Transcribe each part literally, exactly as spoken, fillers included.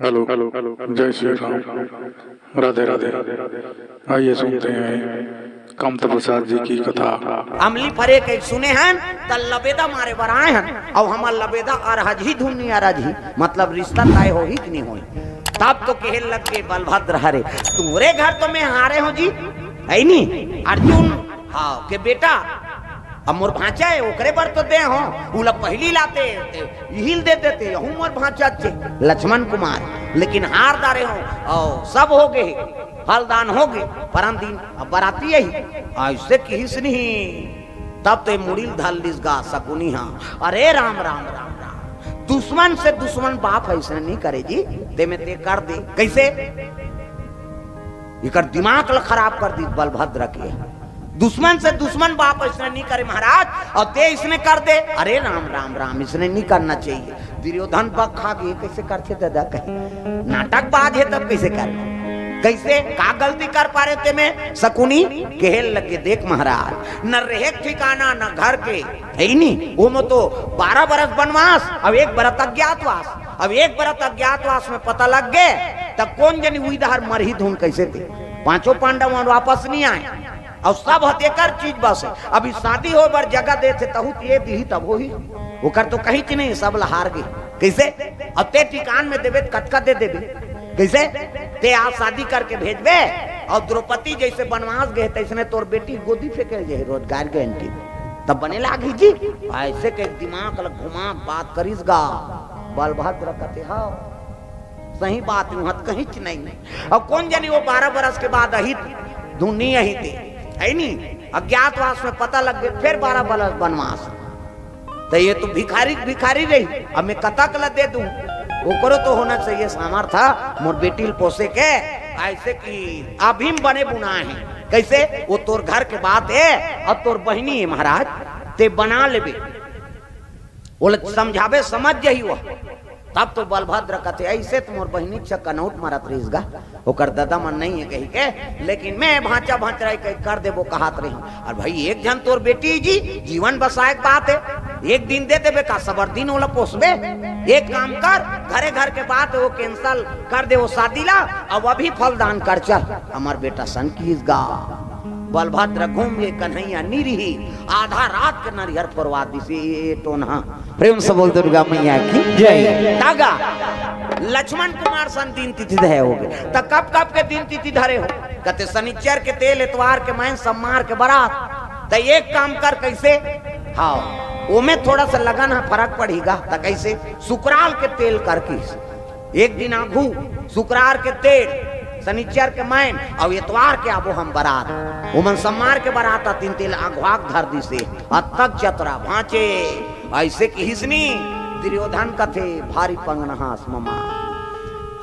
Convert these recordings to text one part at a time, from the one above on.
Hello, जय श्री राम, राधे राधे। आइए सुनते हैं कामता प्रसाद जी की कथा। अमली फरे के सुने हन, त लबेदा मारे बर आए हन। अउ हमर लबेदा अरहजही धुन नी अरजही, मतलब रिश्ता तय होही कि नहीं होही। तब तो कहे लग गे बलभद्र, "हरे, तुम्हरे घर तो मैं हारे हो जी, है नी, अर्जुन, हाँ, के बेटा, अब मोर भांचा है, ओकरे बर तो दे हो, उला पहली लाते, इहिल दे देते, यहू मोर भांचा चे, लक्ष्मण कुमार, लेकिन हार डारे हो, अउ सब हो गे, फलदान हो गे, परन दिन अब बराती यही, ऐसे किहिस नहीं।" तब ते मुड़िल धर लिस गा सकुनी हा, "अरे राम, राम, राम, राम, दुश्मन से दुश्मन बाप ऐसे नहीं करे जी, ते में ते कर दे।" कैसे? एकर दिमाग ल खराब कर दी बलभद्र के। दुश्मन से दुश्मन बाप इसने नहीं करे महाराज, अउ ते इसने कर दे। अरे राम, राम, राम, इसने नहीं करना चाहिए। दुर्योधन बक खा गे, "कैसे करथे दादा?" कहे, "नाटकबाज है तब कैसे कर, कैसे का गलती कर पा रहे ते में?" सकुनी कहे लगे, "देख महाराज, न रहे ठिकाना, न घर के, है नी, वो में तो बारह बरस बनवास, अब एक बरस अज्ञातवास, अब एक बरस अज्ञातवास में पता लग गे, त कोन जनी उही डहर मरही धुन कैसे ते, पांचों पांडव मन वापस नहीं आए।" अउ सब ह तेकर चीज बस हे। अभी शादी होय बर जगह देथे, तहू त ये दिही तब होही। ओकर तो कहीं च नहीं, सब ल हार गे। कैसे? अब ते टिकान में देबे त कतका दे देबे? कैसे? ते आज शादी करके भेजबे, अउ द्रौपदी जैसे बनवास गे, तैसने तोर बेटी गोदी फेंके जे रोजगार गारंटी। तब बने लागही जी। ऐसे के दिमाग ल घुमा बात करिस गा। बलभद्र कथे, "हाँ, सही बात, उहाँ त कहीं च नहीं।" अब कोन जनी वो बारह बरस के बाद अहित, धुन नहीं अहिते, है नी? अज्ञातवास में पता लग गे, फिर बारह बरस बनवास। त ये तो भिखारी भिखारी रही, अब मैं कतक ल दे दूं? ओकरो तो होना चाहिए सामर्थ, मोर बेटी ल पोसे के, ऐसे कि अभी म बने बुनाए हे। कैसे? वो तोर घर के बात हे, अब तोर बहिनी हे महाराज, ते बना लेबे। ओला समझाबे, समझ जही वो। तब तो बलभद्र कथे, "ऐसे त मोर बहिनी च कनौट मारत रहिस गा, ओकर ददा मन नहीं हे कही के, लेकिन मैं भांचा भंचराई कही कर देबो कहत रही हूँ। अउ भाई, एक झन तोर बेटी जी, जीवन बसाए के बात हे, एक दिन दे देबे का, सबर दिन ओला पोसबे? एक काम कर, घरे घर के बात हे, वो cancel कर दे, वो शादी ला, अब अभी फलदान कर चल।" हमर बेटा सन किहिस गा। बलभद्र घूम गे, कन्हैया नी रिहिस, आधा रात के नरियर फोरवा दिस ए टोनहा। प्रेम से बोल दुर्गा मैया की जय। तागा लक्ष्मण कुमार सन दिन तिथि धरे होगे। त कब कब के दिन तिथि धरे हो? कथे शनिचर के तेल, एतवार के मैन, सम्मार के बरात। त एक काम कर, कैसे? हाँ, ओमे थोड़ा सा लगन ह फरक पड़ही गा। त कैसे? सुकराल के तेल कर किहिस। एक दिन आघू सुकरार के तेल, शनिचर के मैन, अउ एतवार के आबो हम बरात। ओमन सम्मार के बरात आतिन, तेल आघवाक धर दिसे। अतक चतरा भांचे, ऐसे किहिस नी, दुर्योधन कथे, "भारी पंगनहास ममा।"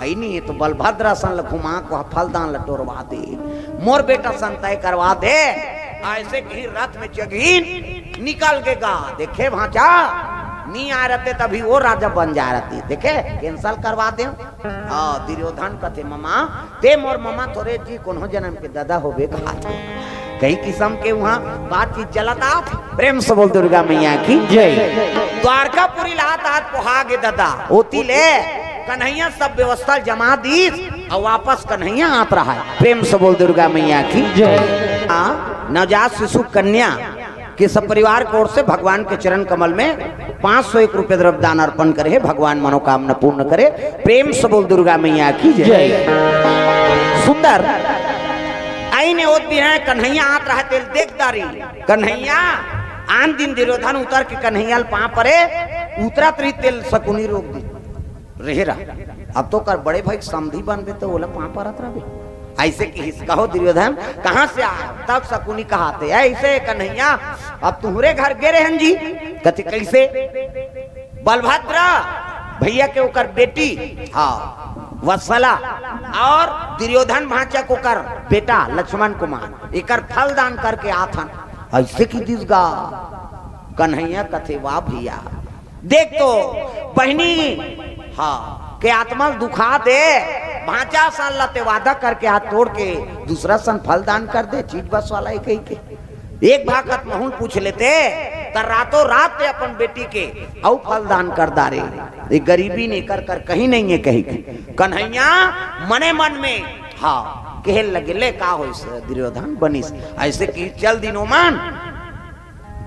है नी, ये तो बलभद्र सन ल घुमा को फलदान ल टोरवा दे। मोर बेटा सन तय करवा दे। ऐसे कही रथ में चघिन निकल गे गा। देखे भांचा, नी आय रहते तभी वो राजा बन जाय रहती। देखे, cancel करवा दे। हाँ, दुर्योधन कथे, "ममा, ते मोर ममा थोरे जी, कोनो जनम के ददा होबे कहा थे।" कई किसम के उहाँ बातचीत चलत आत। प्रेम से बोल दुर्गा मैया की जय। द्वारकापुरी ल आत आत पोहा गे ददा। ओती ले कन्हैया सब व्यवस्था जमा दीस अउ वापस कन्हैया आत रहा हे। प्रेम से बोल दुर्गा मैया की जय। हाँ, नवजात शिशु कन्या के सब परिवार की ओर से भगवान के चरण कमल में पाँच सौ एक रुपये द्रव्य दान अर्पण करे हे, भगवान मनोकामना पूर्ण करे। प्रेम से बोल दुर्गा मैया की जय। जय। सुंदर, आईने ओत बिहाय कन्हैया आत रहा हे तेल देख डारिन। कन्हैया, आन दिन दुर्योधन उतर के कन्हैया ल पाँव परे, उतरत रही तेल सकुनी रोक दी। रहे रहा। अब तो कर बड़े भाई समधी बनबे तो ओला पाँव परत रहबे। ऐसे किहिस, "कहो दुर्योधन, कहाँ से आए?" तब सकुनी कहाथे, "ऐसे कन्हैया, अब तुम्हरे घर गे रहेन जी।" कथे, "कैसे?" "बलभद्र भैया के ओकर बेटी, हाँ, वत्सला, अउ दुर्योधन भांचा के ओकर बेटा लक्ष्मण कुमार, एकर फलदान करके आथन।" ऐसे किहिस गा। कन्हैया कथे, "वाह भैया, देख तो बहिनी, हाँ, के आत्मा ल दुखा दे, भांचा सन ल ते वादा करके हाथ तोड़ के दूसरा सन फलदान कर दे, चीज बस वाला हे कही के। एक भाखत महूँ ल पूछ लेते, त रातों रात ते अपन बेटी के अउ फलदान कर डारे। ये गरीबी ने कर कर कहीं नहीं है कही के। कन्हैया मने मन में, हाँ, कहे लगे, "ले का होइस दुर्योधन, बनिस?" ऐसे कि चल दिनो मन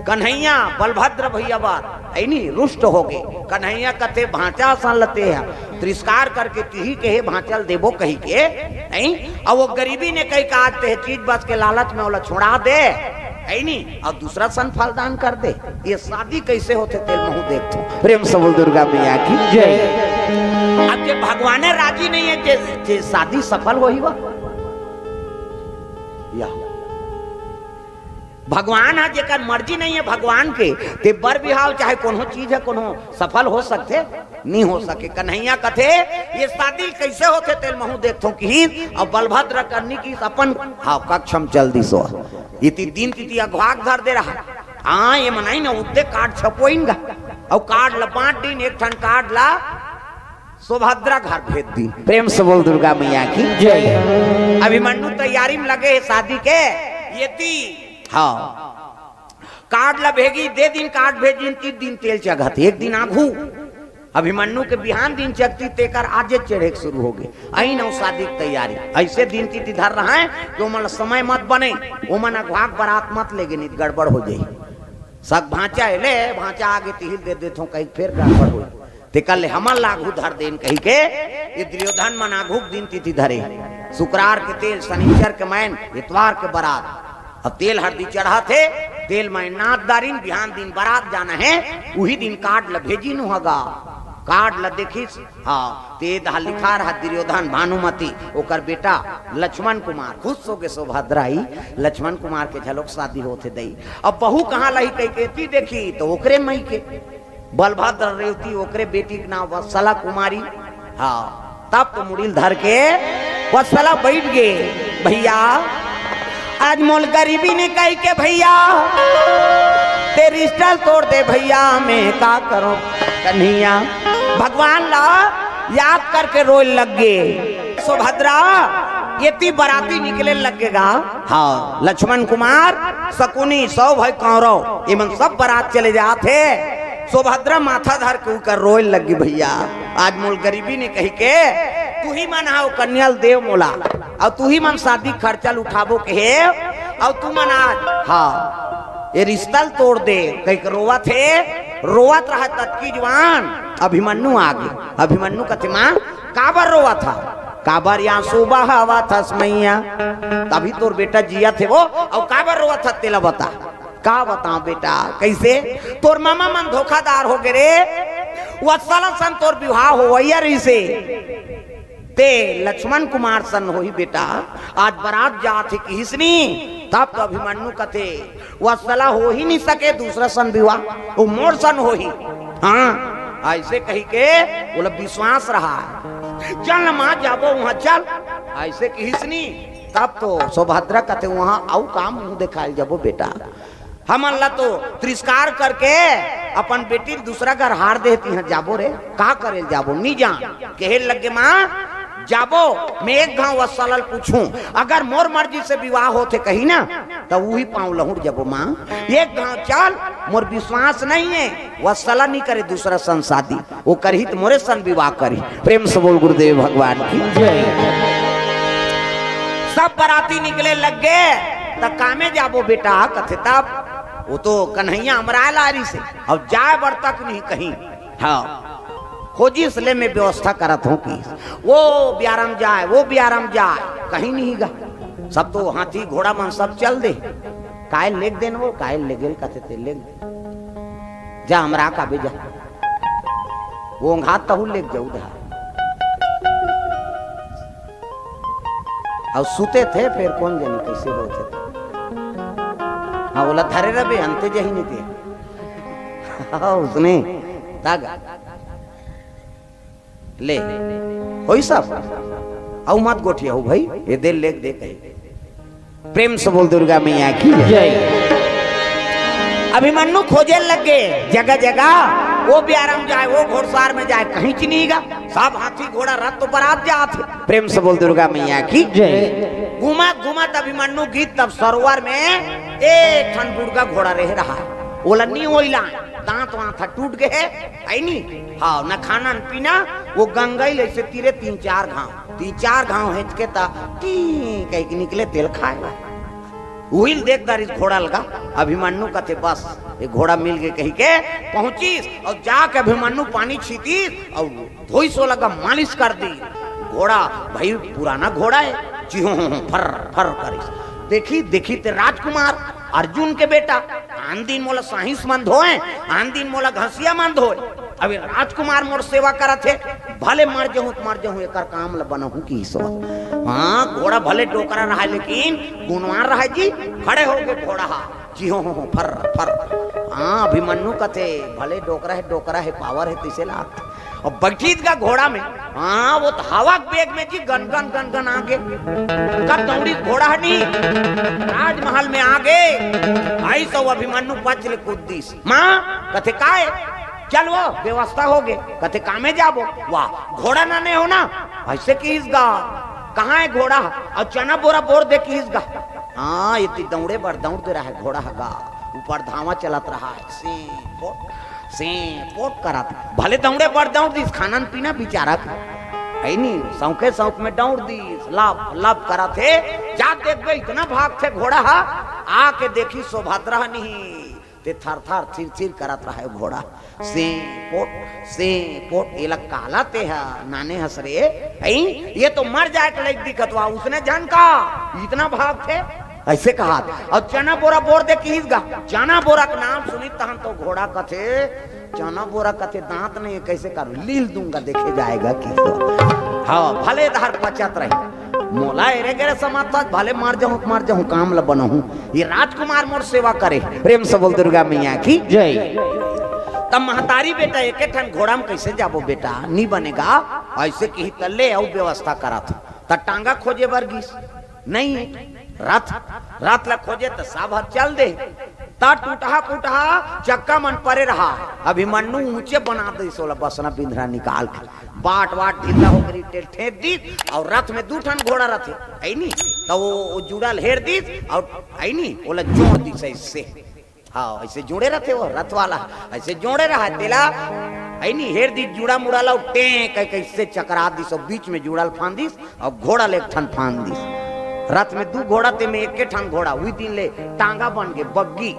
कन्हैया बलभद्र भैया बर, ऐनी, रुष्ट हो गे। कन्हैया कथे, "भांचा असन ल ते ह तिरस्कार करके तिही कहे भांचा ल देबो कही के, नहीं?" अब वो गरीबी ने कही का आज ते चीज बस के लालच में ओला छोड़ा दे, ऐनी, अउ दूसरा सन फलदान कर दे। ये शादी कैसे होथे तेल महू देखथों। प्रेम से बोल दुर्गा मैया की जय। अब जे भगवाने राजी नहीं है, जे, जे शादी सफल होही वा या भगवान ह जेकर मर्जी नहीं है भगवान के, ते बर बिहाव चाहे कोनो चीज है, कोनो सफल हो सकथे? नहीं हो सके। कन्हैया कथे, "ये शादी कैसे होथे तेल महू देखथों" किहिस, अउ बलभद्र करनी किहिस अपन, हाँ, कक्ष म चल दिस। इति दिन तिति अघवाक धर दे रहा। हाँ, ये मनई न उद्दे कार्ड छपवइन गा, अउ कार्ड ल बांट दिन, एक ठन कार्ड ल सुभद्रा घर भेज दिन। प्रेम से बोल दुर्गा मैया की जय। अभिमन्यु तैयारी में लगे हे शादी के, ये ती, हाँ, कार्ड ला भेजी, दे दिन कार्ड भेजिन, तीन दिन तेल चघत, एक दिन आघू अभिमन्यु के बिहान दिन चघती, तेकर आजे चढ़े के शुरू हो गे। अइन अउ शादी के तैयारी, ऐसे दिन तिथि धर रहा है कि ओमन ला समय मत बने, ओमन अघवाक बरात मत लेगे, नहीं त गड़बड़ हो जाही। सग भांचा हे, ले भांचा आगे तिहिल दे देथों, कहीं फेर गड़बड़ हो। तेकर ले हमन ला आघू धर देन कही के ये दुर्योधन मन आघू के दिन तिथि धरे। शुक्रार के तेल, शनिचर के मैन, इतवार के बरात। अब तेल हरदी चढ़त हे, तेल मैन नाथ दारिन, बिहान दिन बरात जाना है, उही दिन कार्ड ल भेजिन उहाँ गा। कार्ड ल देखिस, हाँ, ते दहा लिखा रहा दुर्योधन, भानुमति, ओकर बेटा लक्ष्मण कुमार। खुश हो गे सुभद्रा, ई लक्ष्मण कुमार के झलोक शादी होथे दई। अब बहू कहाँ लही कही के ती देखी तो ओकरे मई के। बलभद्र रेवती, ओकरे बेटी के नाम वत्सला कुमारी। हाँ, तब तो मुड़िल धर के वत्सला बैठ गे, "भैया, आज मोल गरीबी ने कही के भैया, ते रिश्ता ल तोड़ दे भैया, मैं का करूं?" कन्हैया भगवान ला याद करके रोए लग गे। सुभद्रा, ये ती बराती निकले लग गे गा। हाँ, लक्ष्मण कुमार, शकुनी, सौ भाई कौरव, ये मन सब बरात चले जात हे। सुभद्रा माथा धर के उकर रोए लग गे, "भैया, आज मोल गरीबी ने कही के, तू ही मन हा ओ कन्या ल देव मोला, अउ तू ही मन शादी खर्चा ल उठाबो के हे, अउ तू मन आज, हाँ, ये रिश्ता ल तोड़ दे," कही के रोवत हे। रोवत रहा ततकी जुवान अभिमन्यु आगे। अभिमन्यु कथे, "माँ, काबर रोवत हा? काबर आंसू बहावत हस मैया? तभी तोर बेटा जियत हे वो, अउ काबर रोवत हा तेला बता।" "का बताओं बेटा, कैसे? तोर मामा मन धोखादार हो गे रे। वत्सला सन तोर विवाह होवइया रहिसे, ते लक्ष्मण कुमार सन होही बेटा। आज बरात जात हे किहिस नी।" तब तो अभिमन्यु कथे, "वत्सला हो ही नहीं सके दूसरा सन विवाह, वो मोर सन होही।" हाँ, ऐसे कही के ओला विश्वास रहा है, "चल ना माँ, जाबो वहाँ, चल।" ऐसे किहिस नी। तब तो सुभद्रा कथे, "वहाँ अउ का मुँह देखाय ल जाबो बेटा, हमन ला तो तिरस्कार करके अपन बेटी ल दूसरा घर हार देहत, इहाँ जाबो रे, का करे ल जाबो, नी जा।" कहे लगे, "माँ, जाबो, मैं एक घांव वत्सला ल पूछूं, अगर मोर मर्जी से विवाह होथे कही ना, त उही पांव लहुट जाबो माँ। एक घांव चल, मोर विश्वास नहीं है, वत्सला नहीं करे दूसरा सन शादी, वो करही त मोरे सन विवाह करही।" प्रेम से बोल गुरुदेव भगवान की जय। सब बराती निकले लग गे, "त कामे जाबो बेटा?" कथे, "तब वो तो कन्हैया अमराय ल आय रहिसे, अब जाय बर तक नहीं कहीं।" हाँ, खोजिस ले मैं व्यवस्था करत हूँ कि वो बियारम जाय, वो बियारम जाय, कहीं नहीं गा। सब तो हाथी घोड़ा मन सब चल दे। "काय लेग देन वो, काय लेगेल?" कथे, "ते लेग जा, हमरा का बे जा।" वो ओंघात तहु लेग जाऊ धा। अउ सुते थे, फेर कोन जनी कैसे होथे। हाँ, ओला धरे रबे, अंते जही नहीं दे। हाँ, उसने तागा। ले, होई सब। अउ मत गोठिया हो भाई, ये दे लेग दे कही। प्रेम से बोल दुर्गा मैया की जय। अभिमन्यु खोजे लग गे जगह जगह, वो बियारम जाय, वो घोड़सार में जाय, कहीं च नहीं गा। सब हाथी घोड़ा रथ तो बरात जात हे। प्रेम से बोल दुर्गा मैया की जय। घूमत घूमत अभिमन्यु गिस तब सरोवर में एक ठन बुड़गा घोड़ा रह रहा है। ओला नी ओइलाय, दांत वांत ह टूट गे हे, है नी? हाँ, न खाना न पीना। वो गंगई ल अइसे तीरे तीन चार घांव, तीन चार घांव हेंचके त टी कहिके निकले तेल खाय ला। उहिल देख दारिस घोड़ा लगा। अभिमन्यु कथे, "बस, ये घोड़ा मिल गे," कहिके पहुंचिस अउ जाके अभिमन्यु पानी छीतिस अउ धोइस ओला गा, मालिश कर दी। घोड़ा भाई पुराना घोड़ा हे, चिहों फर फर करिस। देखी देखी ते राजकुमार अर्जुन के बेटा, आन दिन मोला साहिस मन धोय, आन दिन मोला घसिया मन धोय। अब ये राजकुमार मोर सेवा करत हे, भले मर जहूं त मर जहूं, एकर काम ल बनहूं किहिस। हाँ, घोड़ा भले डोकरा रहय लेकिन गुणवान रहय जी। खड़े होगे घोड़ा हा, चिहों फर फर। हाँ, अभिमन्यु कथे, "भले डोकरा हे, डोकरा हे, पावर हे, तइसे लागथे।" अब बइठिस गा घोड़ा में, हाँ, वो त हवा के बेग में जी गनगन गनगन आगे। कब दौड़िस घोड़ा ह नी, राजमहल में आगे। अइसे वो अभिमन्यु पच ले कूद दिस। माँ कथे, "काय?" "चल वो व्यवस्था होगे।" कथे, "कामे जाबो?" "वाह, घोड़ा नने हो ना?" अइसे किहिस गा। "कहाँ हे घोड़ा?" "अउ चना बोरा बोर दे," किहिस गा। हाँ, एती दौड़े बर दौड़ दे रहय घोड़ा ह गा, ऊपर धावा चलत रहय, से पोट, से पोट करत। भले दौड़े बर दौड़ दिस, खाना न पीना बिचारा के, है नी, सौंखे सौंख में दौड़ दिस, लप लप करत हे। जा देखबे, इतना भागथे घोड़ा ह, आके देखिस सुभद्रा ह नहीं, ते थर थर थिर थिर करत रहय घोड़ा। से पोट, से पोट, एला काला ते ह नाने हस रे? अई, ये तो मर जाय के लइक दिखत वा, उसने जान का, इतना भागथे। अइसे कहत, अउ चना बोरा बोर दे किहिस गा। चना बोरा के नाम सुनिस तहन तो घोड़ा कथे, "चना बोरा," कथे, "दांत नहीं है, कैसे करूं? लील दूंगा, देखे जाएगा," किहिस। हाँ, भले धार पचत रही, मोला एरे गेरे समझथस, भले मर जहूं, मर जहूं, काम ल बनहूं। ये राजकुमार मोर सेवा करे, प्रेम से बोल दुर्गा मैया की जय। तब महतारी बेटा एके ठन घोड़ा में कैसे जाबो बेटा, नी बनेगा। अइसे किहिस त ले अउ व्यवस्था करत। त टांगा खोजे बर गिस, नहीं रथ, रथ ला खोजे त सब हर चल दे। त टूटहा फूटहा चक्का मन परे रहा, अभिमन्यु ऊंचे बना दिस ओला, बसना बिंधरा निकाल के बाट वाट ढीला होकर टेल ठेंक दिस, अउ रथ में दू ठन घोड़ा रथे, है नी, त वो, वो जुड़ा ल हेर दिस, अउ है नी, ओला जोड़ दिस अइसे। हाँ, अइसे जोड़े रथे वो रथ वाला, अइसे जोड़े रहा तेला, है नी, हेर दिस जुड़ा मुड़ा ला, टें कह के अइसे चकरा दिस, अउ बीच में जुड़ा ल फांद दिस, अउ घोड़ा ल एक ठन फांद दिस। रथ में दू घोड़ा, ते में एके ठन घोड़ा, उही दिन ले टांगा बन गे बग्गी।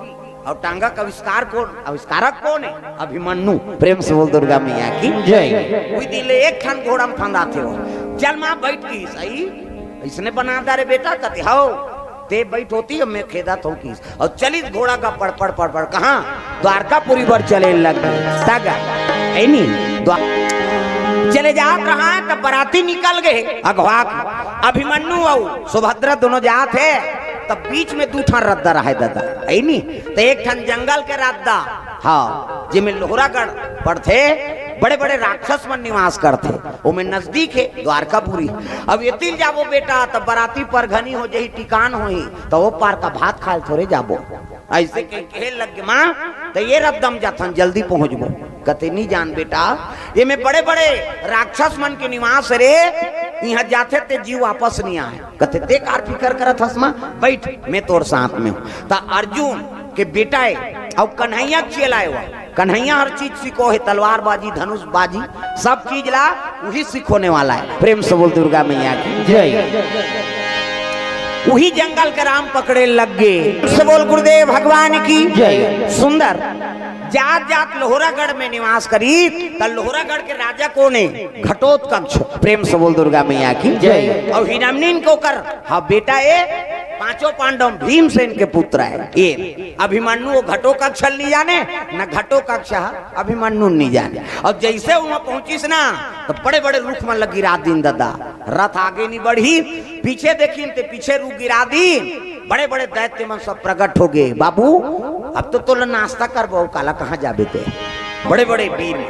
अउ टांगा के आविष्कार कोन? आविष्कारक कोन हे? अभिमन्यु। प्रेम से बोल दुर्गा मैया की जय। उही दिन ले एक ठन घोड़ा में फंदाथे वो। चल माँ बइठ किहिस, अइसने बना डारे बेटा, कथे हव, ते बइठ होती, अब मैं खेदत हंव किहिस। अउ चलिस घोड़ा का पड़ पड़ पड़ पड़, कहाँ? द्वारकापुरी बर चले लग गे। तग, है नी, द्वा-, चले जात रहा त बराती निकल गे अगवा के। अभिमन्यु अउ सुभद्रा दोनों जात हे, त बीच में दू ठन रद्दा रहय ददा, है नी, त एक ठन जंगल के रद्दा, हाँ, जेमे लोहरागढ़ पड़थे, बड़े-बड़े राक्षस मन निवास करथे, ओमे नजदीक हे द्वारकापुरी। अब एती ल जाबो बेटा, त बराती परघनी हो जही, टिकान होही, त ओ पार का भात खाय ल थोरे जाबो। अइसे कहि कहे लग गे, माँ, त ये रद्दा म जाथन, जल्दी पहुँचबो। कथे, "नी जान बेटा, एमे बड़े-बड़े राक्षस मन के निवास रे, इहाँ जाथे ते जीव वापस नी आय।" कथे, "ते कार फिकर करत हस माँ, बइठ, मैं तोर साथ में हंव।" त अर्जुन के बेटा ए, अउ कन्हैया के चेला ए वा। कन्हैया हर चीज सिखोहे, तलवारबाजी, धनुषबाजी, सब चीज ला उही सिखोने वाला हे। प्रेम से बोल दुर्गा मैया की जय। उही जंगल के राम पकड़े लग गे। से बोल गुरुदेव भगवान की जय। सुंदर। जात जात लोहरागढ़ में निवास करिस, त लोहरागढ़ के राजा कोन हे? घटोत्कच। प्रेम से बोल दुर्गा मैया की जय। अउ हिरण्यन के ओकर, हाँ, बेटा ए, पांचों पांडव भीमसेन के पुत्र हे। ए अभिमन्यु वो घटोत्कच ल नी जाने, न घटोत्कच ह अभिमन्यु ल नी जाने। अउ जइसे उहाँ पहुंचिस ना, त बड़े-बड़े रुख मन ल गिरा दिन ददा। रथ आगे नी बढ़िस, पीछे देखिन ते पीछे रुख गिरा दिन। बड़े-बड़े दैत्य मन सब प्रगट होगे। बाबू, अब तो तोला नास्ता करबो, काला कहाँ जाबे ते? बड़े-बड़े वीर मन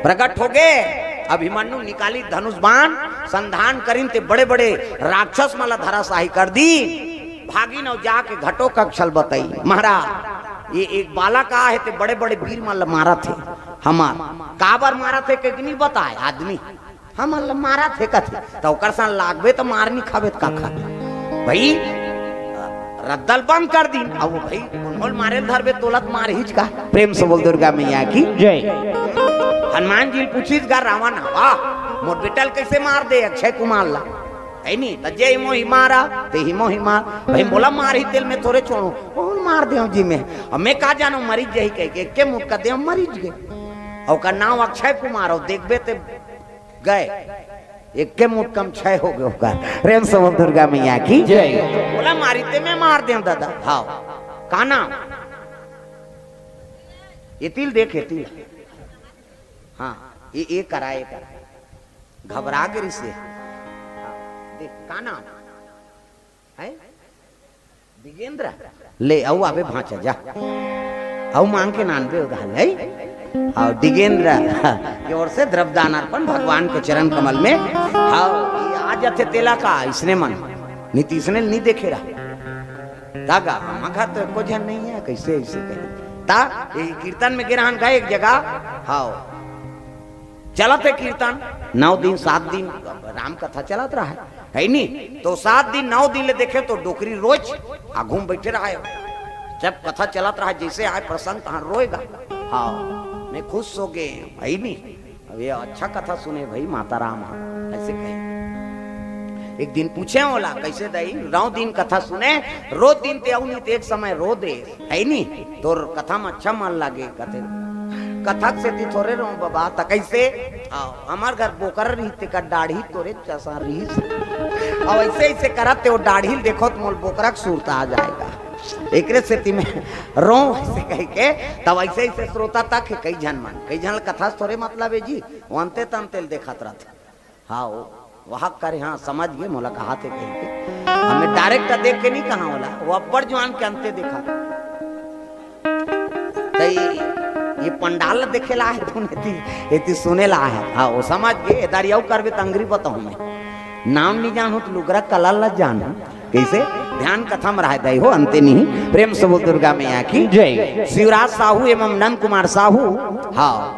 प्रगट होगे। अभिमन्यु निकालिस धनुष बाण, संधान करिन ते बड़े-बड़े राक्षस मन ला धराशाही कर दिस। भागिन अउ जाके घटोत्कच ल बताइस, महाराज, ये एक बालक आय हे ते बड़े-बड़े वीर मन ला मारत हे। हमर काबर मारत हे कहिके नी बताय आदमी, हमन ला मारत हे कथे, त ओकर संग लागबे त मार नी खाबे त का खाबे? भई, रद्दल बंद कर दीन। अब वो भाई, मोल मारे ल धरबे, तोला त मारहीच गा। प्रेम से बोल दुर्गा मैया की। जय। हनुमान जी ल पूछिस गा रावण ह, "वाह, मोर बेटा ल कइसे मार दे अक्षय कुमार ला?" हे नी, त जे मोही मारा, ते ही मोही मार। भाई, मोला मारही तेल में थोरे छोड़ो, कौन मार दे जी में? अब मैं का जानो, मरीज जही कह के, के मुटका दे, मरीज गए। अउ का नाम अक्षय कुमार, अउ देखबे ते गए। एक के मुटका म छय हो गए ओकर। प्रेम से बोल दुर्गा मैया की। जय। मोला मारी ते मैं मार दे दादा। हाँ। का नाम? ये तिल देख, ये तिल। हाँ, ये, ये करा, ये करा। घबरा के रिसे। हाँ, देख, का नाम? है? दिगेंद्र? ले, अउ आबे भांचा, जा। अउ मांग के नानबे उधार, है? हाँ, दिगेंद्र के ओर से द्रव्यदान अर्पण भगवान के चरण कमल में। हाँ, ये आ जाथे तेला का, इसने मन। नीति इसने नहीं देखे रहा। तागा, मखा तो एको झन नहीं है, कैसे ऐसे कहे? ता, ये कीर्तन में गिरहन का एक जगह, हाँ। चलत हे कीर्तन, नौ दिन, सात दिन राम कथा चलत रहा है, है नी? तो सात दिन, नौ दिन ले देखे तो डोकरी रोज आघू म बैठे रहा है। जब कथा चलत रहा, जैसे आए प्रसंग, तहाँ रोएगा। हाँ, मैं खुश हो गए, है नी? अब ये अच्छा कथा सुने भाई, माता राम ह, ऐसे कहे। एक दिन पूछे ओला, "कैसे दाई, नौ दिन कथा सुने, रोज दिन ते अउ नी ते एक समय रो दे।" है नी, तोर कथा म अच्छा मन लागे, कथे। कथा के सेती थोरे रोंव बाबा, त कैसे? आओ, हमर घर बोकरा रहिस तेकर डाढ़ी तोरे जैसा रहिस। अउ ऐसे, ऐसे करत ते वो डाढ़ी ल देखो त मोल बोकरा के सुरता आ जाएगा। एकरे सेती मैं रोंव ऐसे कह के, तब ऐसे, ऐसे श्रोता तक हे, कई झन मन, कई झन ल कथा से थोरे मतलब हे जी, वो अंते तंते ल देखत रहत। हाँ, वो, वहाँ करे, हाँ, समझ गए, मोला कहा थे कह के। हमें direct देख के नहीं कहा होला, वो अब्बड़ जुआन के अंते देखा। त ये, ये पंडाल देखे ला है, तूने ती, ये ती सुने ला है। हाँ, वो समझ गए, एदारी अउ करबे त अंगरी बताऊँ मैं। नाम नहीं जानहूँ त लुगरा कलर ला जानहूँ। कैसे? ध्यान कथा म रहा है दाई हो, अंते नहीं। प्रेम से बोल दुर्गा मैया की। जय। शिवराज साहू एवं नंद कुमार साहू। हाँ।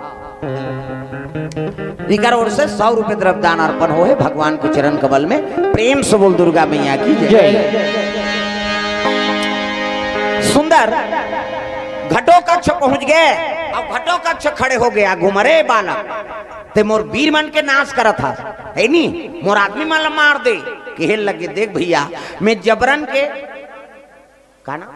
इकर ओर से सौ रुपए द्रव्य दान अर्पण हो है भगवान के चरण कमल में। प्रेम से बोल दुर्गा मैया की जय। जय। सुंदर घटोत्कच पहुंच गए। अब घटोत्कच खड़े हो गया, घूम रे बालक, ते मोर वीर मन के नाश करत हस, है नी? मोर आदमी मन ला मार दे। कहे लगे, देख भैया, मैं जबरन के, का नाम?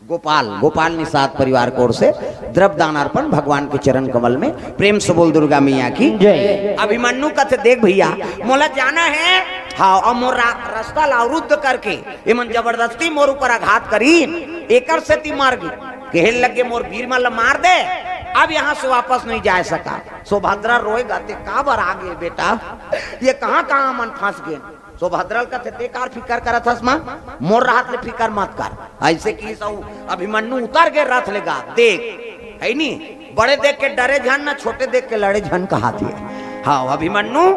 गोपाल, गोपाल निषाद परिवार की ओर से द्रव्य दान अर्पण भगवान के चरण कमल में। प्रेम से बोल दुर्गा मैया की जय। अभिमन्यु कथे, देख भैया, मोला जाना है, हाँ, अउ मोर रा-, रास्ता ला अवरुद्ध करके ये मन जबरदस्ती मोर ऊपर आघात करी, एकर सेती मर गे। कहे लगे, मोर वीर मन ला मार दे, अब यहाँ से वापस नहीं जा सका। सुभद्रा रोए गा, ते काबर आ गे बेटा, ये कहाँ कहाँ मन फंस गे। सुभद्रा ल कथे, ते कार फिकर करत हस माँ, मोर रहत ले फिकर मत कर। ऐसे कि सब अभिमन्यु उतर गे रथ ले गा, देख, है नी, बड़े देख के डरे झन ना, छोटे देख के लड़े झन कहा थे। हाँ, अभिमन्यु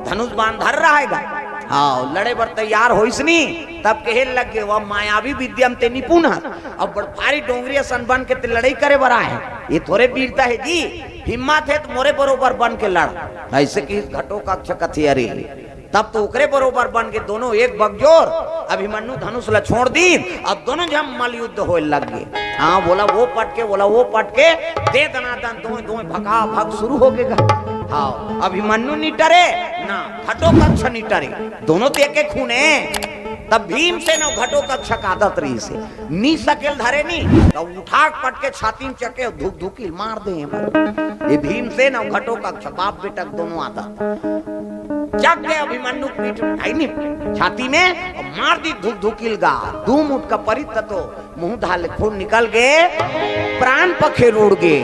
धनुष बाण धर रहा है गा। हाँ, लड़े बर तैयार होइस नी, तब कहे लग गे, वो मायावी विद्या में ते निपुण है। अब बड़ भारी डोंगरी असन बन के ते लड़ाई करे बर आए है। ये थोरे वीरता है जी, हिम्मत है तो मोरे बरोबर बन के लड़। ऐसे कि घटोत्कच कथे, अरे, तब तो ओकरे बरोबर बन के दोनों एक बगजोर, अभिमन्यु धनुष ला छोड़ दीन, अब दोनों झन मल युद्ध होए लग गे। हाँ, बोला वो पटके, बोला वो पटके, दे दनादन दोए, दोए भका भक शुरू हो गे गा। हाँ, अभिमन्यु नी टरे, ना घटोत्कच नी टरे, दोनों ते एके खून है। तब भीमसेन अउ घटोत्कच के आदत रहिस हे, नी सकेल धरे नी, त उठा के पटके छाती में चके धुक धुकी मार दे हे। ये भीमसेन अउ घटोत्कच बाप बेटा के दोनों आदत। चक के अभिमन्यु पीठ में, आई नी, छाती में अउ मार दी धुक धुकी गा। दू मुठ का परित तो मुंह धाले खून निकल गे, प्राण पखेरु उड़ गे।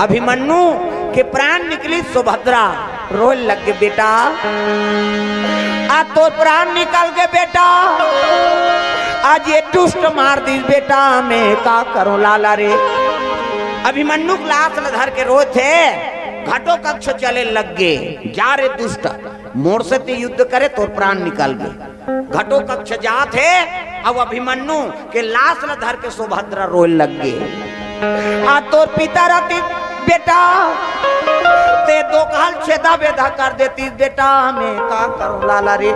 अभिमन्यु के प्राण निकली, सुभद्रा रोए लग गे, बेटा, आ तोर प्राण निकल गे बेटा, आज ये दुष्ट मार दीस बेटा, मैं का करूं लाला रे। अभिमन्यु के लाश ल धर के रोए थे, घटोत्कच चले लग गे, जा रे दुष्ट, मोर से ते युद्ध करे, तोर प्राण निकल गे। घटोत्कच जात हे, अब अभिमन्यु के लाश ल धर के सुभद्रा रोए लग गे। आ तोर पिता रहती बेटा, ते दो काल छेदा बेदा कर देती बेटा, मैं का करूं लाला रे।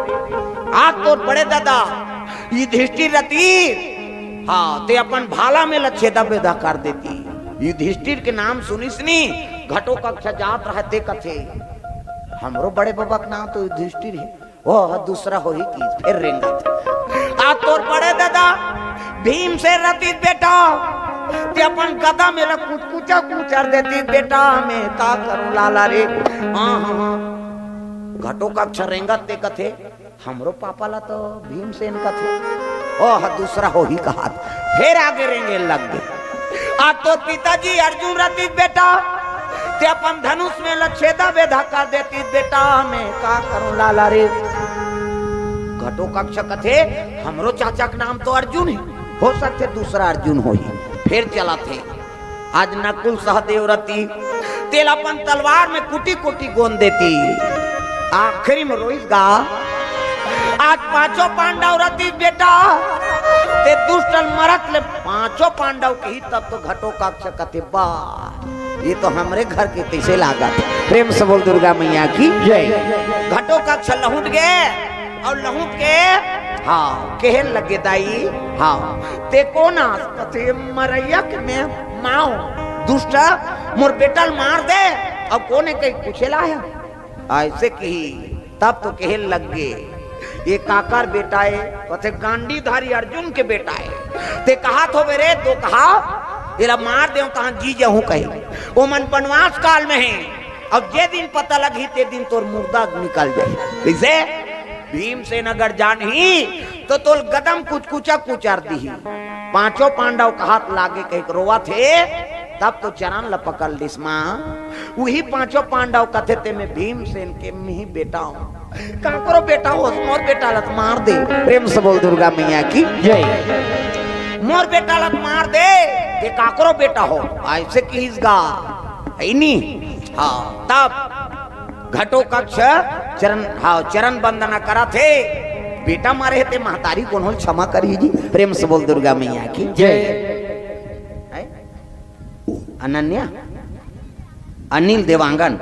आ तोर बड़े दादा युधिष्ठिर रतिस, हाँ, ते अपन भाला में ल छेदा बेदा कर देतिस। युधिष्ठिर के नाम सुनिस नी, घटोत्कच जात रहय ते कथे, "हमरो बड़े बबा के नाम तो युधिष्ठिर हे।" ओ, दूसरा होही कि फेर रेंगत। आ तोर बड़े दादा भीमसेन रतिस बेटा, ते अपन गदा में ल कुचकुचा कुचर देतिस बेटा, मैं का करूं लाला रे। हाँ, हाँ, हाँ। घटोत्कच रेंगत ते कथे, "हमरो पापा ला तो भीमसेन कथे।" ओ, दूसरा होही कहत, फेर आगे रेंगे लग गे। आ तोर पिताजी अर्जुन रतिस बेटा, ते अपन धनुष में ल छेदा बेदा कर देतिस बेटा, मैं का करूं लाला रे। घटोत्कच कथे, "हमरो चाचा के नाम तो अर्जुन हे, हो सकथे दूसरा अर्जुन होही।" फेर चलत हे। आज नकुल सहदेव रतिस, तेला अपन तलवार में कुटी कुटी गोंद देतिस। आखिरी में रोइस गा, आज पांचों पांडव रतिस बेटा, ते दुष्ट ल मरत ले पांचों पांडव कही, तब तो घटोत्कच कथे, "बा, ये तो हमरे घर के तइसे लागत।" प्रेम से बोल दुर्गा मैया की जय। घटोत्कच लहुट गे अउ लहुट के, हाँ, कहे लगे, "दाई, हाँ, ते कोन आस?" कथे, "मरइया के मैं माँ हों, दुष्ट, मोर बेटा ल मार दे, अउ कोन हे कही पूछे ल आय हस?" अइसे कही, तब तो कहे लग गे, "ये काकर बेटा हे?" कथे, "गांडीवधारी अर्जुन के बेटा हे।" ते कहत होबे रे, तो कहा, "एला मार देहूं, तहां जी जाहूं," कहे। ओमन बनवास काल में हे, अब जे दिन पता लगही, ते दिन तोर मुर्दा निकल जाही। कइसे? भीमसेन अगर जानही, तो तोर गदा म कुचकुचा कुचर दिही। पांचों पांडव कहत लागे कहिके रोवत हे, तब तो चरण ल पकड़ लिस माँ। उही पांचों पांडव कथे, "ते में भीमसेन के मिही बेटा हों।" काकरो बेटा होस, मोर बेटा ल त मार दे। प्रेम से बोल दुर्गा मैया की जय। "मोर बेटा ल त मार दे, ते काकरो बेटा हों।" अइसे किहिस गा, हइ नी? हाँ, तब घटोत्कच चरण, हाँ, चरण वंदना करत हे। बेटा मारे हे ते महतारी कोनो ल क्षमा करही जी। प्रेम से बोल दुर्गा मैया की जय। हैं? अनन्या, अनिल देवांगन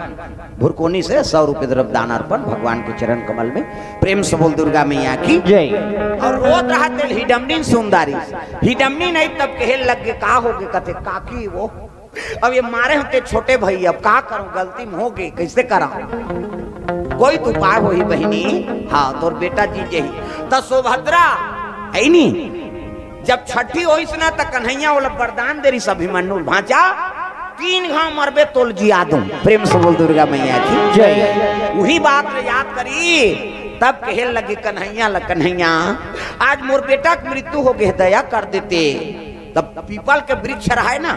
भुरकोनी से सौ रुपये द्रव्य दान अर्पण भगवान के चरण कमल में। प्रेम से बोल दुर्गा मैया की जय। अउ रोत रहत हे हिडमनी ल सुन डारिस। हिडमनी ल तब कहे लग गे, "का होगे?" कथे, "काकी वो, अब ये मारे हों ते छोटे भई, अब का करंव, गलती में होगे, कइसे करंव? कोई तो उपाय होही बहिनी।" हाँ, तोर बेटा जी जही। त सुभद्रा, हइ नी, जब छठी होइस ना, त कन्हैया ओला वरदान दे रिहिस अभिमन्यु ल, "भांचा, तीन घांव मरबे तोला जिया दूं।" प्रेम से बोल दुर्गा मैया की जय। उही बात ल याद करिस, तब कहे लगे कन्हैया ल, "कन्हैया, आज मोर बेटा के मृत्यु होगे, दया कर देते।" तब पीपल के वृक्ष रहय ना,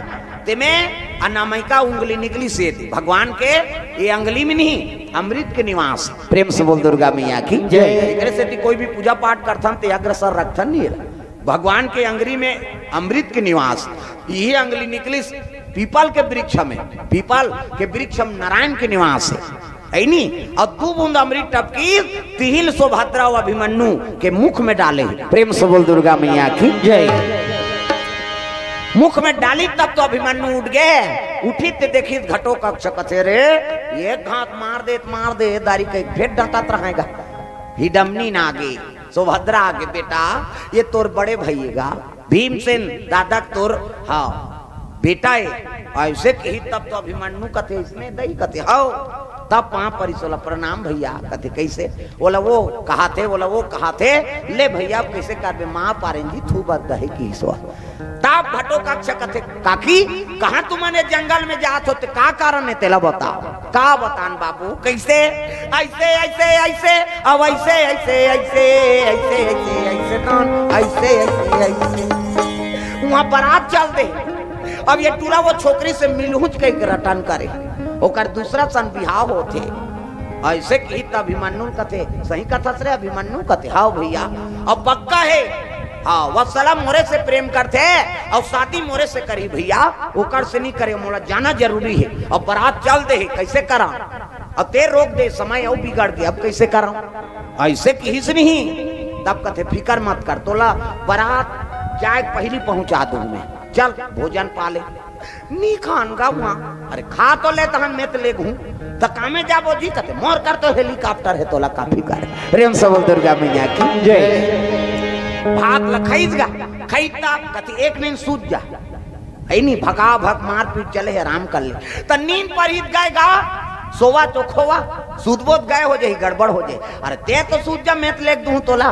तेमे अनामिका उंगली निकलिस हे भगवान के, ये अंगली में नहीं, अमृत के निवास। प्रेम से बोल दुर्गा मैया की जय। एकरे सेती कोई भी पूजा पाठ करथन ते अग्रसर रखथन नहीं, भगवान के अंगली में अमृत के निवास। इही अंगली निकलिस पीपल के वृक्ष में, पीपल के वृक्ष में नारायण के निवास हे। हइ नी? अउ दू बूंद अमृत टपकिस, तिही ल सुभद्रा अउ अभिमन्यु के मुख में डाले। प्रेम से बोल दुर्गा मैया की जय। मुख में डालिस तब तो अभिमन्यु उठ गे, उठिस ते देखिस घटोत्कच कथे, "रे, एक घांव मार दे त मार दे, दारी कहिके फेर डंटत रहय गा।" हिडमनी आगे, सुभद्रा आगे, "बेटा, ये तोर बड़े भई हे गा।" भीमसेन दादा के तोर, हाँ, बेटा हे। अइसे किहिस तब तो अभिमन्यु कथे, "इसने दई?" कथे, "हव।" तब पांव परिस ओला, "प्रणाम भइया।" कथे, "कइसे?" ओला वो कहत हे, ओला वो कहत हे, "ले भइया, अब कइसे करबे, माफ करेन जी, थू बद दहे किहिस ओ।" तब घटोत्कच कथे, "काकी, कहाँ तुमन ए जंगल में जात हो, ते का कारण हे, तेला बताव।" का बतान बाबू, कइसे? अइसे, अइसे, अइसे, अब अइसे, अइसे, अइसे, अइसे, अइसे, अइसे, कौन? अइसे, अइसे, अइसे। उहाँ बरात चल दे। अब ये टूरा वो छोकरी से मिलहूँच कहिके रटन करे। ओकर दूसरा सन बिहाव होथे। अइसे किहिस त अभिमन्यु कथे, "सही कथस रे अभिमन्यु?" कथे, "हव भइया।" अब पक्का हे, हाँ, वत्सला मोरे से प्रेम करथे अउ शादी मोरे से करही भइया, ओकर से नइ करे, मोला जाना जरूरी हे। अब बरात चल दे हे, कइसे करंव? अब ते रोक दे, समय अउ बिगड़ गे, अब कइसे करंव? अइसे किहिस नहीं। तब कथे, "फिकर मत कर, तोला बरात जाए के पहिली पहुंचा दूं मैं, चल भोजन पा ले।" "नी खान गा उहाँ।" "अरे खा तो ले, तहन मैं तो लेगहूं।" "त कामे जाबो जी?" कथे, "मोर कर तो हेलीकॉप्टर हे, तोला का फिकर हे।" प्रेम से बोल दुर्गा मैया की जय। भात ल खइस गा, खइस त कति एक नींद सूत जा। अइ नी, भका भक मारपीट चले हे, आराम कर ले। त नींद परही त गय गा, सोवा तो खोवा, सूतबो त गय हो जाही, गड़बड़ हो जाही। अरे ते तो सूत जा, मैं त लेग दूं तोला।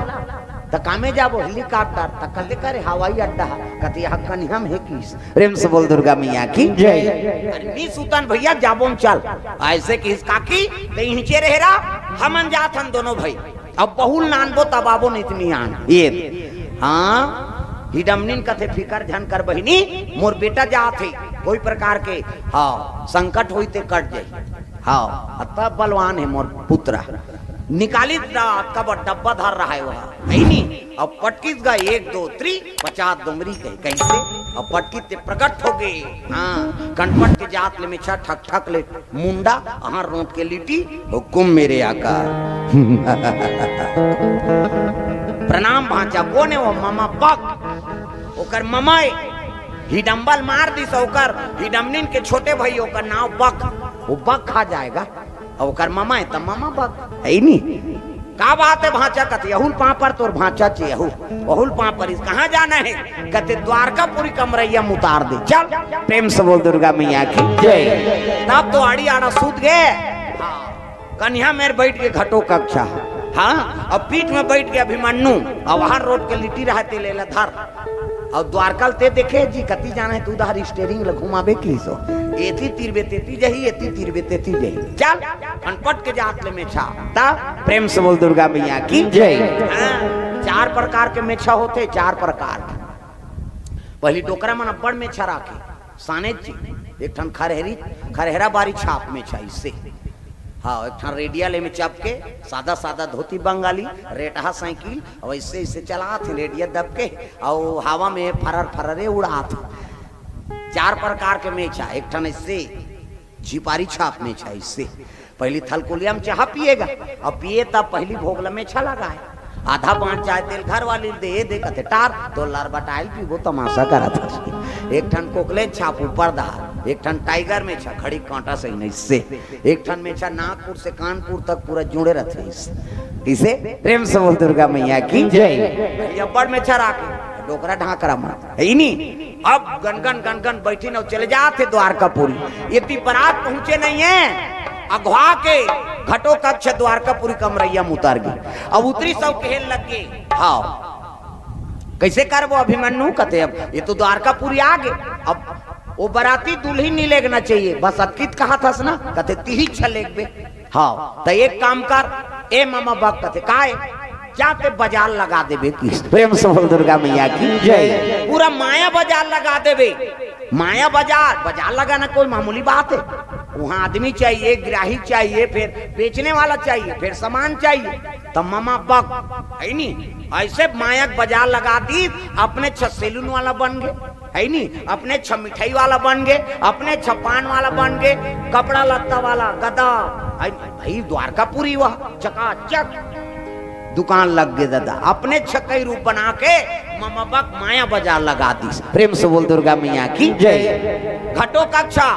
त कामे जाबो? हेलीकॉप्टर। त कते करे? हवाई अड्डा। कति ह कनिहा म हे किस। प्रेम से बोल दुर्गा मैया की जय। अरे नी सुतन भइया, जाबोन चल। अइसे किस काकी, ते इहिंचे रहे रा, हमन जात हन दोनों भई। अब बहू ल नानबो तब आबो, नहीं त नी आन। ये, हाँ, हिडमनिन कथे, फिकर झन कर बहिनी, मोर बेटा जात हे, कोई प्रकार के, हाँ, संकट होई ते कट जाई। हाँ, अतका बलवान हे मोर पुत्र। निकालिस गा, अतका बड़ डब्बा धर रहा हे वह, हे नी? अब पटकिस गा, एक, दो, त्री, पचास डोंगरी कहे, कइसे? अब पटकिस ते प्रकट हो गे। हाँ, कनपट के जात ले मेछा, ठक ठक ले मुंडा, अहाँ रोट के लिट्टी, हुकुम मेरे आका। प्रणाम भांचा। कोन हे वो? ममा बक। ओकर ममा हे। हिडम्बल मार दिस ओकर, हिडमनिन के छोटे भई, ओकर नाव बक। वो बक खा जाय गा। अब ओकर ममा हे त ममा बक, हे नी? का बात हे भांचा? कथे, "अहू ल पांव पर तोर भांचा चे, अहू, अहू ल पांव परिस।" "कहाँ जाना हे?" कथे, "द्वारकापुरी कमरैया म उतार दे।" चल, प्रेम से बोल दुर्गा मैया की जय। तब तो आड़ी आड़ा सूत गे। हाँ, कनिहा मेर बइठ गे घटो कक्षा। हाँ, अब पीठ में बइठ गे अभिमन्यु, अब हर रोट के लिट्टी रहा हे, ते ले ला धर। अउ द्वारका ल ते देखे जी, कति जाना हे, तू डहर steering ल घुमाबे किसो। एती तीरबे तेती जाही, एती तीरबे तेती जाही। चल, कनपट के जात ले मेछा। त प्रेम से बोल दुर्गा मैया की जय। हाँ, चार प्रकार के मेछा होथे, चार प्रकार के। पहिली डोकरा मन अब्बड़ मेछा राखे, सानेच जी। एक ठन खरहरी, खरहरा बारी छाप मेछा अइसे। हाँ, एक ठन रेडियल एमे चपके, सादा सादा धोती बंगाली, रेटहा साइकिल, अउ अइसे अइसे चलात हे, रेडियल दबके, अउ हवा में फरर फररे उड़ात हे। चार प्रकार के मेछा, एक ठन अइसे, झिपारी छाप मेछा अइसे। पहिली थलकोलिया म चाहा पिए गा, अब पिए तब पहिली भोग ल मेछा लगाय। आधा बांट जाय तेल घर वाली ल दे, ए दे कथे टार, तो लर बटाइल पीबो, तमाशा करत हस। एक ठन कोकले छाप ऊपर डहर, एक ठन टाइगर मेछा, खड़ी कांटा सही नहीं से, एक ठन मेछा नागपुर से कानपुर तक पूरा जुड़े रथे। किसे? प्रेम से बोल दुर्गा मैया की जय। ये अब्बड़ मेछा राखे, डोकरा ढांकरा मन, हे नी? अब गनगन गनगन बइठिन अउ चले जात हे द्वारकापुरी। एती बरात पहुंचे नहीं हे, अघवा के घटो कक्ष द्वारकापुरी कमरैया म उतर गे। अब उतरिस अउ कहे लग गे, हाँ, कइसे करबो अभिमन्यु? कथे, अब ये तो द्वारकापुरी आ गे, अब वो बराती दुल्हिन नी लेगना चाहिए, बस अतकित कहत हस ना, कथे तिही छलेक बे। हाँ, त एक काम कर, ए ममा बक कथे, काय? जा ते बजार लगा देबे किस। प्रेम से बोल दुर्गा मैया की जय। पूरा माया बजार लगा देबे। माया बजार, बजार लगाना कोई मामूली बात हे? वहाँ आदमी चाहिए, ग्राही चाहिए, फिर बेचने वाला चाहिए, फिर सामान चाहिए। त ममा बक, हे नी? अइसे माया के बजार लगा दिस, अपने छ सैलून वाला बन गे। हे नी, अपने छ मिठाई वाला बन गे, अपने छ पान वाला बन गे, कपड़ा लत्ता वाला गदा। हे नी, भई द्वारकापुरी वह चकाचक दुकान लग गे ददा, अपने छ कई रूप बना के ममा बक माया बजार लगा दिस। प्रेम से बोल दुर्गा मैया की जय। घटो कक्षा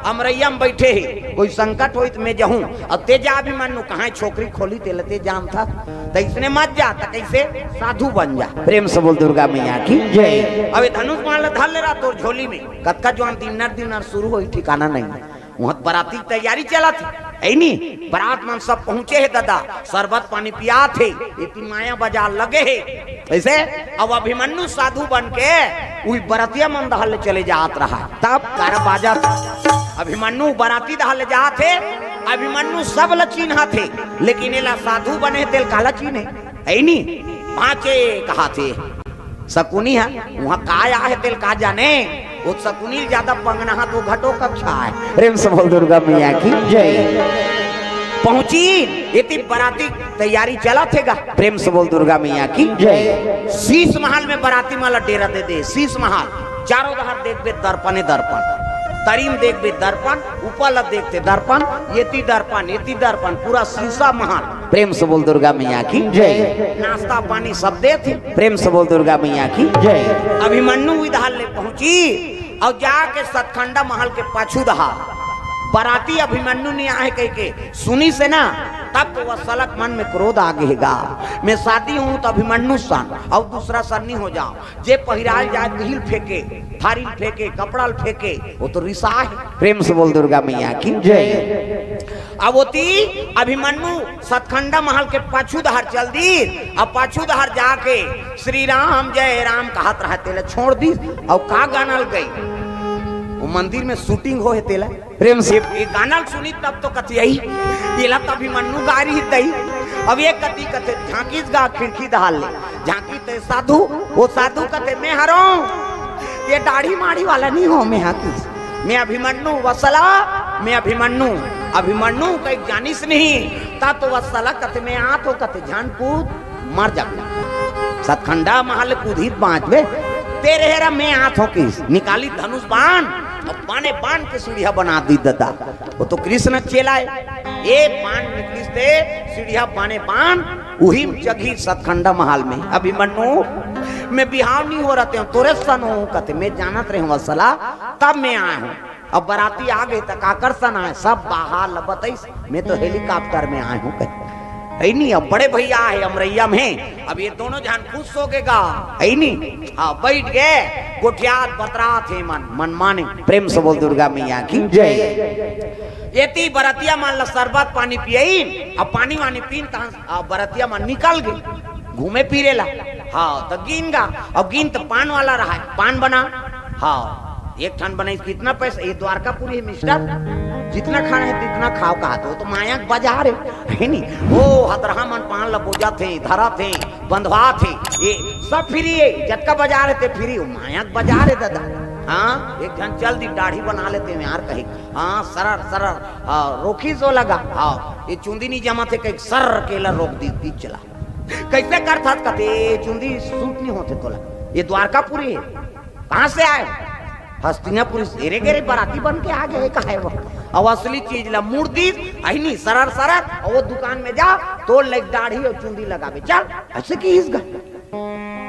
अमरैया म बइठे हे, कोई संकट होई त मैं जहूं, अउ ते जा अभिमन्यु, कहाँ छोकरी खोली तेला ते जानथस, त इसने मत जा, त कइसे साधु बन जा। प्रेम से बोल दुर्गा मैया की जय। अब ये धनुष बाण ल धर ले रहा तोर झोली में, कतका जुआन दिनर दिनर शुरू होई ठिकाना नहीं। वहां बराती के तैयारी चलत हे, हे नी? बरात मन सब पहुंचे हे ददा, शरबत पानी पियात हे, एती माया बजार लगे हे। कइसे? अब अभिमन्यु साधु बन के उही बरतिया मन डहर ले चले जात रहा हे। तब गारा बाजत, अभिमन्यु बराती डहर ले जात हे, अभिमन्यु सब ल चिन्हत हे, लेकिन एला साधु बने तेल काला चिन्हे? हे नी? पांचे कहाथे। सकुनी हे, वहां काय आहे तेल का जाने, वो सकुनी ल ज्यादा पंगना हा तो घटो कक्षा हे। प्रेम से बोल दुर्गा मैया की जय। पहुंची, एती बराती तैयारी चलत हे गा। प्रेम से बोल दुर्गा मैया की जय। शीश महल में बराती मन ल डेरा दे दे, शीश महल चारों डहर देखबे दर्पणे दर्पण, तरी म देखबे दर्पण, ऊपर ल देखते दर्पण, एती दर्पण, एती दर्पण, पूरा शीशा महल। प्रेम से बोल दुर्गा मैया की जय। नाश्ता पानी सब देथे। प्रेम से बोल दुर्गा मैया की जय। अभिमन्यु उही डहर ले पहुंची अउ जाके सतखंडा महल के पाछू डहर बराती अभिमन्यु नी आहे कहिके सुनिस हे ना, त तब तो वत्सला के मन में क्रोध आ गए गा। मैं शादी हूँ तो अभिमन्यु सन, अउ दूसरा सन नहीं हो जाओ। जे पहिराल जाए, तिहिल फेंके, थारिल फेंके, कपड़ाल फेंके, वो तो रिसा है। प्रेम से बोल दुर्गा मैया की जय। अब ओती अभिमन्यु सतखंडा महल के पाछू डहर चल दी। अब पाछू डहर जाके श्री राम जय राम कहत रहा, तेला छोड़ दी। अउ का गाना ल गई, वो मंदिर में शूटिंग हो है, तेला प्रेम से ये गाना ल सुनी तब तो कथी आई, तेला तो अभिमन्यु गा रही दई। अब ये कथी कथे, झांकीस गा खिड़की डहर ले, झांकी ते साधु, वो साधु कथे, मैं हरो, ये दाढ़ी माढ़ी वाला नहीं हो, मैं हाँ किस, मैं अभिमन्यु। वत्सला, मैं अभिमन्यु। अभिमन्यु कहीं जानिस नहीं, ता तो वत्सला कथे, मैं आत हो, कथे, जान कूद, मर जा। सतखंडा महल कूदी बाँचबे, तेरे हेरा मैं आत हो किस, निकाली धनुष बाण, अब बाने बाण के सीढ़िया बना दी दादा। वो तो कृष्ण चेला है, ये बाण निकलिस ते सीढ़िया बाने बाण, उही जगही सतखंडा महल में। अभिमन्यु, मैं बिहाव नहीं हो रहते हूँ, तोरे सन हो कथे, मैं जानत रहे हूँ वत्सला, तब मैं आया हूँ। अब बराती आ गए तक आकर्षण आए, सब बाहर ल बतईस, मैं तो हेलीकॉप्टर में आए हूँ कहे। है नहीं, अब बड़े भैया है अमरैया में, अब ये दोनों जन खुश हो गए गा, है नहीं। हाँ, बैठ गए, गोठियात बतरात हे मन, मन माने। प्रेम से बोल दुर्गा मैया की जय। ये ती बरतिया मन ला शरबत पानी पियई, अब पानी वानी पीन तहन, अब बरतिया मन निकल गए घूमे फिरे ला। हाँ, तो गिन गा, अब गिन तो पान वाला रहा है, पान बना। हाँ, एक ठन बनाई, कितना पैसा? ये द्वारकापुरी है मिस्टर, जितना खाना है तितना खाओ कहा, तो, तो माया के बाजार है, है नी? वो हतरहा मन पान ला बोजा थे, धरा थे, बंधवा थे, ये सब फ्री है, जतका बाजार है ते फ्री, वो माया के बाजार है दादा। हाँ, एक ठन चल दी, दाढ़ी बना लेते हैं यार कहीं। हाँ, सरर सरर, हाँ, रोखी सो लगा। हाँ, ये चुंदी नहीं जमा थे, कहीं सर केला रोक दी, बीच चला। कैसे करथस कथे, चुंदी सूट नहीं होते तोला, ये द्वारकापुरी है। कहाँ से आए? हस्तिनापुर से। एरे गेरे बराती बन के आ गए, कहा है वो? अब असली चीज ला मूड़ दी, अहिनी सरर सरर, और वो दुकान में जा, तोल ले दाढ़ी और चुंदी लगावे, चल। ऐसे की इस घर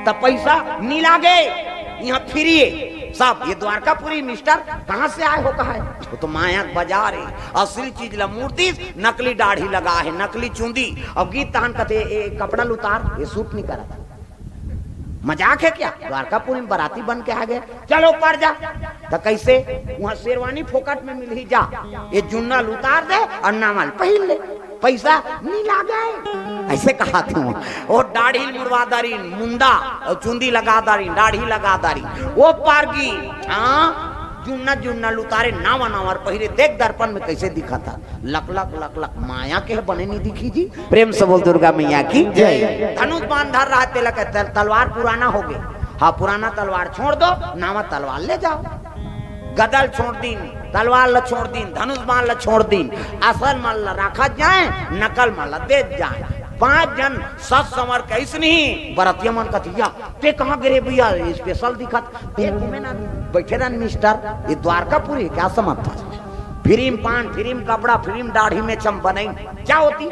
त पैसा नी लागे, यहाँ फ्री है सब। ये द्वारकापुरी मिस्टर कहाँ से आए हो, कहा है? वो तो माया के बाजार है, असली चीज ला मूड़ दी, नकली दाढ़ी लगा है, नकली चुंदी। अब गीत तहन कथे, ए, कपड़ा ल उतार, ये सूट नहीं करत। मजाक है क्या? द्वारकापुरी में बराती बन के आ गए, चलो ऊपर जा। तो कैसे? वहाँ शेरवानी फोकट में मिलही, जा, ये जुन्ना ल उतार दे और नावा ल पहिर ले, पैसा नहीं लागे। ऐसे कहा था। वो दाढ़ी मुड़वा दारी, मुंडा और चुंदी लगा दारी, दाढ़ी लगा दारी, वो पारगी, हाँ, जुन्ना जुन्ना ल उतारे, नावा नावा पहिरे, देख दर्पण में कैसे दिखा था, लक लक लक लक, माया के बने नहीं दिखी जी। प्रेम से बोल दुर्गा मैया की जय। धनुष बाण धर रहा तेला के तल-, तलवार पुराना हो गए। हाँ, पुराना तलवार छोड़ दो, नावा तलवार ले जाओ। गदा ल छोड़ दीन, तलवार ल छोड़ दीन, धनुष बाण ल छोड़ दीन, असल मन ल रखा जाए, नकल मन ल दे जाए। पांच जन सत संवर के ऐसने ही बरतिया मन कथिया, ते कहाँ गिरे भैया, स्पेशल दिखत, ते घूमे ना, बैठे रहन मिस्टर, ये द्वारकापुरी क्या समझ था? फ्री म पान, फ्री म कपड़ा, फ्री म दाढ़ी में चम बनई, क्या होती?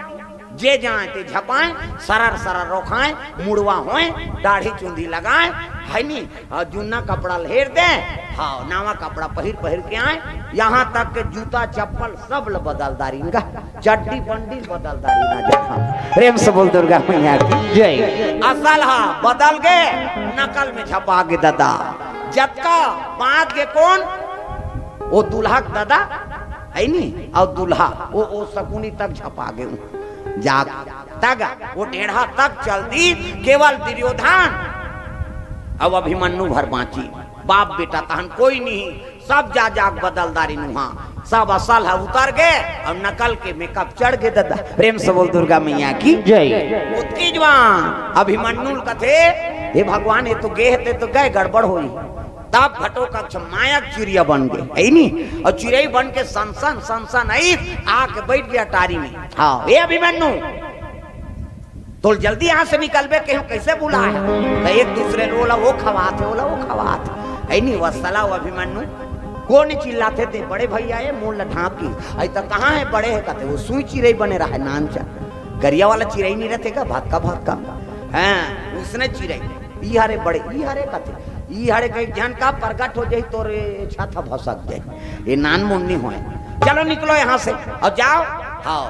जे जाए ते झपाए, सरर सरर रोखाए, मुड़वा होए, दाढ़ी चुंदी लगाए, है नी? और जुन्ना कपड़ा ल हेर दे, हाँ, नावा कपड़ा पहिर पहिर के आए, यहाँ तक के जूता चप्पल सब ल बदल दारिन गा, चड्डी बंडी ल बदल दारिन आ जा। प्रेम से बोल दुर्गा मैया की जय। असल हा बदल गे, नकल में झपा गे दादा। जतका बाँच गे कोन, वो दूल्हा के दादा है नी, और दूल्हा वो, वो शकुनी तक झपा गे। जाग तक, वो ढेढ़ा तक चल दी, केवल दुर्योधन, अब अभिमन्यु भर बाँची। बाप बेटा तहन कोई नहीं, सब जा जाग बदल दारिन उहाँ, सब असल ह उतर गे और नकल के मेकअप चढ़ गे दादा। प्रेम से बोल दुर्गा मैया की जय। ओतकी जुवार अभिमन्यु ल कथे, हे भगवान, ये तो गे हे, ते तो गए, गड़बड़ होई। तब घटोकच्छ माया के चिड़िया बन गे, है नी? और चिड़ई बन के सन सन, सन सन आई, आके बैठ गया टारी में। हाँ, हे अभिमन्यु, तोल जल्दी यहाँ से निकलबे के हम कैसे बुलाए? तो एक दूसरे ल ओला वो खवात हे, ओला वो खवात हे। है नी, वत्सला अउ अभिमन्यु। कोन चिल्लाथे ते बड़े भैया हे, मोर ल ढाँप की। अई त कहाँ हे बड़े हे कथे, वो सुई चिरई बने रहे नानचा। गरिया वाला चिरई नहीं रहते का, भक्का भक्का। हाँ, उसने चिरई। ई हरे बड़े, ई हरे कथे। ई हरे कहीं झन का प्रगट हो जाई, तोर छत ह भसक जाई। ये नान मुन्नी होए। चलो निकलो यहाँ से और जाओ। हाँ।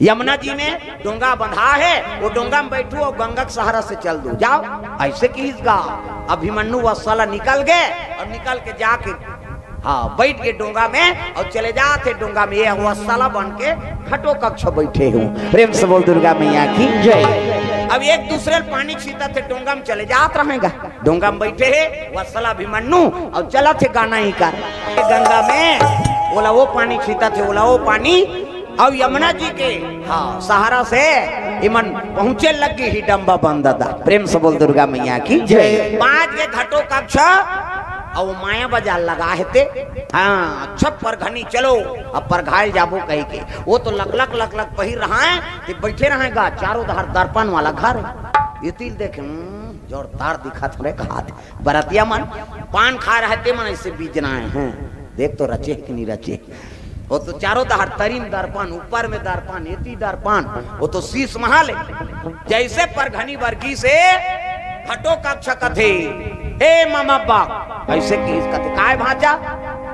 यमुना जी में डोंगा बंधा हे, वो डोंगा में बैठू अउ गंगा के सहारा से चल दू, जाव। अइसे किहिस गा। अभिमन्यु वत्सला निकल गे अउ निकल के जाके, हाँ, बइठ गे डोंगा में अउ चले जात हे डोंगा में। ये वत्सला बन के घटोत्कच बइठे हूँ। प्रेम से बोल दुर्गा मैया की जय। अब एक दूसरे ल पानी छींचत हे, डोंगा में चले जात रहय गा। डोंगा में बइठे हे वत्सला अभिमन्यु अउ चलत हे गाना ही कर गंगा में, ओला वो पानी छींचत हे, ओला वो पानी। अउ यमुना जी के, हाँ, सहारा से इमन पहुंचे लग गे हिडिम्बा बंद दा। प्रेम से बोल दुर्गा मैया की जय। बाज गे घटोत्कच अउ माया बजार लगा हे ते। हाँ, अच्छा परघनी चलो, अब परघाय ल जाबो कहिके। वो तो लकलक लकलक पहिर रहय, ते बइठे रहय गा, चारों डहर दर्पण वाला घर हे। एती ल देखे, हम्म, जोरदार दिखत हवे कहाथे। बरतिया मन पान खाय रहय ते मन अइसे बिजनाय हे। देख तो रचे हे कि नइ रचे। वो तो चारों डहर तरी म दर्पण, ऊपर में दर्पण, एती दर्पण, वो तो शीश महल हे। जइसे परघनी बर गिस हे, घटोत्कच कथे, "हे ममा बा।" अइसे किहिस, कथे, "काय भांचा?"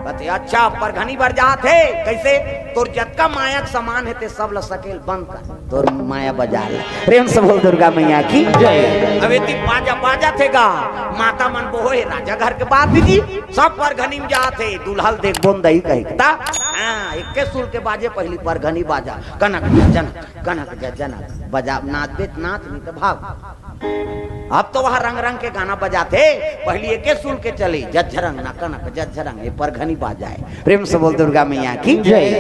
कथे, "अच्छा, परघनी बर जात हे, कइसे? तोर जतका माया के समान हे, ते सब ल सकेल बंद कर।" तोर माया बजार ल। प्रेम से बोल दुर्गा मैया की जय। अब एती बाजा बाजत हे गा, माता मन बोहे, राजा घर के बात दीदी, सब परघनी में जात हे, दूल्हा ल देखबो न दई कहिके। हाँ, एके सुर के बाजे पहिली परघनी बाजा, कनक जनक, कनक जनक, बजा, नाचबे त नाच, नइ त भाग। अब तो वहाँ रंग रंग के गाना बजात हे, पहिली एके सुर के चले, झज्झरंग ना कनक झज्झरंग, ये परघनी बाजा हे। प्रेम से बोल दुर्गा मैया की जय।